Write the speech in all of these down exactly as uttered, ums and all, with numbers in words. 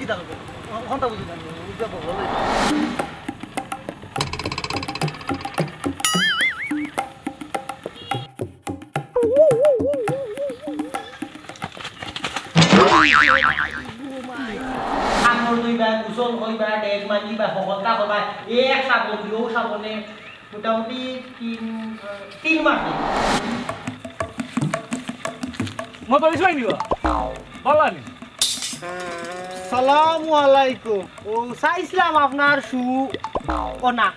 কিতা করবো? অ-, অখনটা বুঝি না, বুঝতে পারবো না। কাপড় ধুইবা, গোসল করবা, ডেক মাজিবা, হকলতা করবা, এক সাবন দি, অউ সাবনে মোটামুটি তিন, তিন মাস অইছে। মতো কিছু হয়নি বা? বলা নি। সালামু আলাইকুম। ও, চাইছিলাম আপনার শু-, ও না,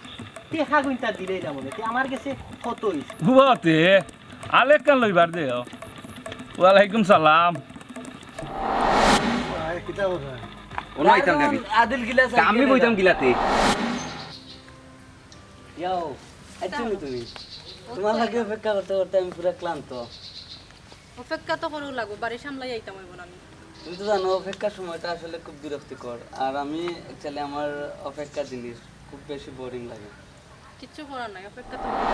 টেকা কুইন্টা দিলেই না মনে, তে আমার গেছে কত অইছে? বুয়াতে, আলেক কান লইবার দে। ওয়ালাইকুম সালাম। আয়, কিতা কথা? অনো আইতাম না আমি। আদিল গিলা তা আমি বইতাম গিলাতে। ইয়াও, আইছো নি তুমি? তোমার লাগি অপেক্ষা করতে করতে আমি পুরা ক্লান্ত। অপেক্ষা তো করাউ লাগবো, বাড়ি সামলাই আইতাম অইবো না নি? তুমি তো জানো অপেক্ষার সময়টা আসলে খুব বিরক্তিকর। আর আমি actually আমার অপেক্ষা জিনিস খুব বেশি বোরিং লাগে। কিচ্ছু করার নাই, অপেক্ষা তো করার।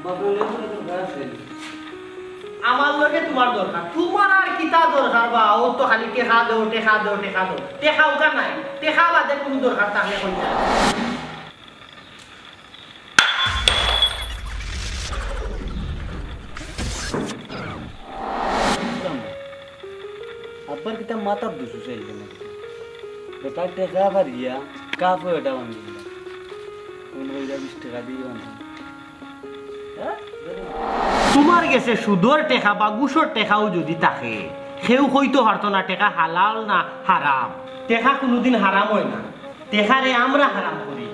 বাবা, অনেক দরকার আছে। আমার লগে তোমার দরকার, তোমার আর কিতা দরকার বা? ও তো খালি টেকা দেও, টেকা দেও, টেকা দেও, টেকা উকা নাই, টেকা বাদে কোনো দরকার থাকলে কইতা। আব্বার কিতা মাথার দুষ উঠে গেল নাকি? বেটার টেকা পারিয়া কাপ ওটা বান্ধি দিল। কোন ওইটা বিশ টেকা দিয়ে বান্ধি। হ্যাঁ? তোমার গেছে সুদর টেকা বা ঘুষর টেকাও যদি থাকে, কেউ কইতো পারতো না টেকা হালাল না হারাম। টেকা কোনোদিন হারাম হয় না, টেকারে আমরা হারাম করি।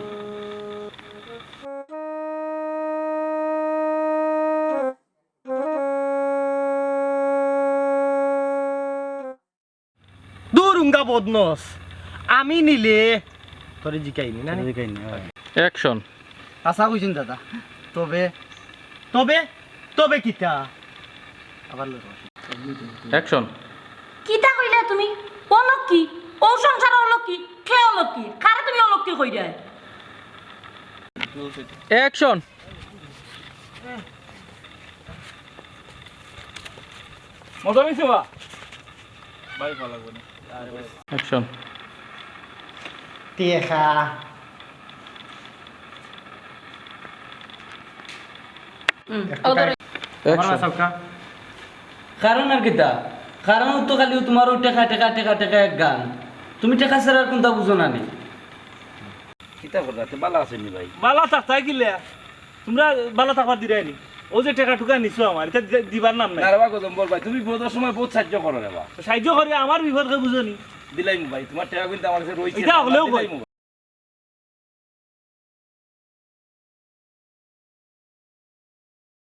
দূর উঙ্গা বদনস, আমি নিলে তোরে জিকাইনি না? জিকাইনি, হয়। অ্যাকশন। আশা কইছেন দাদা, তবে, তবে, তবে কিতা? আবার লড়ো। অ্যাকশন। কিতা কইলে তুমি? অলক্ষ্মী? ও সংসার অলক্ষ্মী? কে অলক্ষ্মী? কারে তুমি অলক্ষ্মী কইরায়? অ্যাকশন। মজা অইছে বা? ভাই, ভালো লাগবে না। অ্যাকশন। টেকা। হুম, একটা ও ধরো। অ্যাকশন। কারণ আর কিতা? কারণ তো খালি তোমার ওই টেকা, টেকা, টেকা, টেকা এক গান। তুমি টেকা ছাড়া আর কোনটা বুঝো না নি? কিতা করলা? তে বালা আছে নি ভাই? বালা থাকতায় কিলা? তোমরা বালা থাকবার দিরায় নি? ও যে টেকা টুকা নিছো আমার, ইতা দি-, দিবার নাম নাই। না রে বা গজম্বর ভাই, তুমি বিপদর সময় বহুত সাহায্য করো রে বা। তো সাহায্য করি, আমার বিপদ কে বুঝো নি? দিলাইমু ভাই, তোমার টেকা কিন্তু আমার কাছে রইছে। ইটা হকলেউ কয়। দিলাইমু।